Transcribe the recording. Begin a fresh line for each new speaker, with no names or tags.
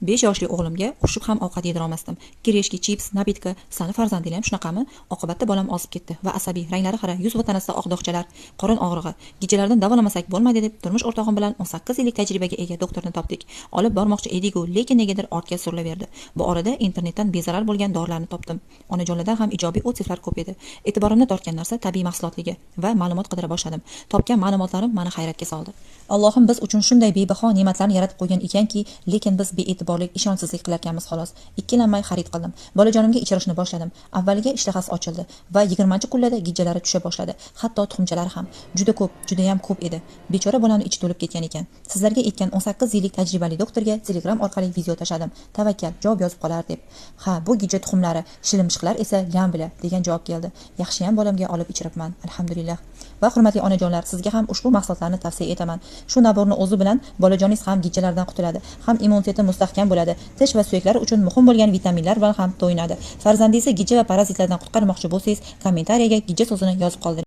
5 yoshli o'g'limga qo'shib ham ovqat yedira olmasdim. Кириешки, chips, напитка, sani farzandinglar ham shunaqami? Oqibatda bolam ozib ketdi va asabiy, ranglari xira, yuz va tanasida oq dog'chalar, qorin og'rig'i. Gijjalardan davolamasak bo'lmaydi deb turmush o'rtog'im bilan 18 yillik tajribaga ega doktorni topdik. Olib bormoqchi edik-u, lekin negadir ortga surilaverdi. Bu orada internetdan bezarar bo'lgan dorilarni topdim. Onajonlardan ham ijobiy отзыв lar ko'p edi. E'tiborimni tortgan narsa tabiiy mahsulotligi va ma'lumot qidira boshladim. Topgan ma'lumotlarim meni hayratga soldi. Allohim biz uchun shunday bebaho ne'matlarni yaratib qo'ygan ekanki, lekin biz bee'tiborlik, ishonchsizlik qilarkanmiz xolos. Ikkilanmay xarid qildim. Bolajonimga ichirishni boshladim. Avvaliga ishtahasi ochildi va 20-kunlarda gijjalari tusha boshladi. Hatto tuxumchalari ham juda ko'p, juda ham ko'p edi. Bechora bolamni ichi to'lib ketgan ekan. Sizlarga aytgan 18 yillik tajribali doktorga Telegram orqali video tashladim. Tavakkal, javob yozib qolar deb. Ha, bu gijja tuxumlari, shilimshiqlar esa lambila degan javob keldi. Yaxshiyam bolamga olib ichiribman, alhamdulillah. Va hurmatli onajonlar, sizga ham ushbu mahsulotlarni tavsiya etaman. Shu набор ni o'zi bilan bolajoningiz ham gijjalardan qutuladi, ham immuniteti mustahkam bo'ladi, tish va suyaklar uchun muhim bo'lgan vitaminlar bilan ham to'yinadi. Farzandingizni gijja va parazitlardan qutqarmoqchi bo'lsangiz, kommentariyaga gijja so'zini yozib qoldiring.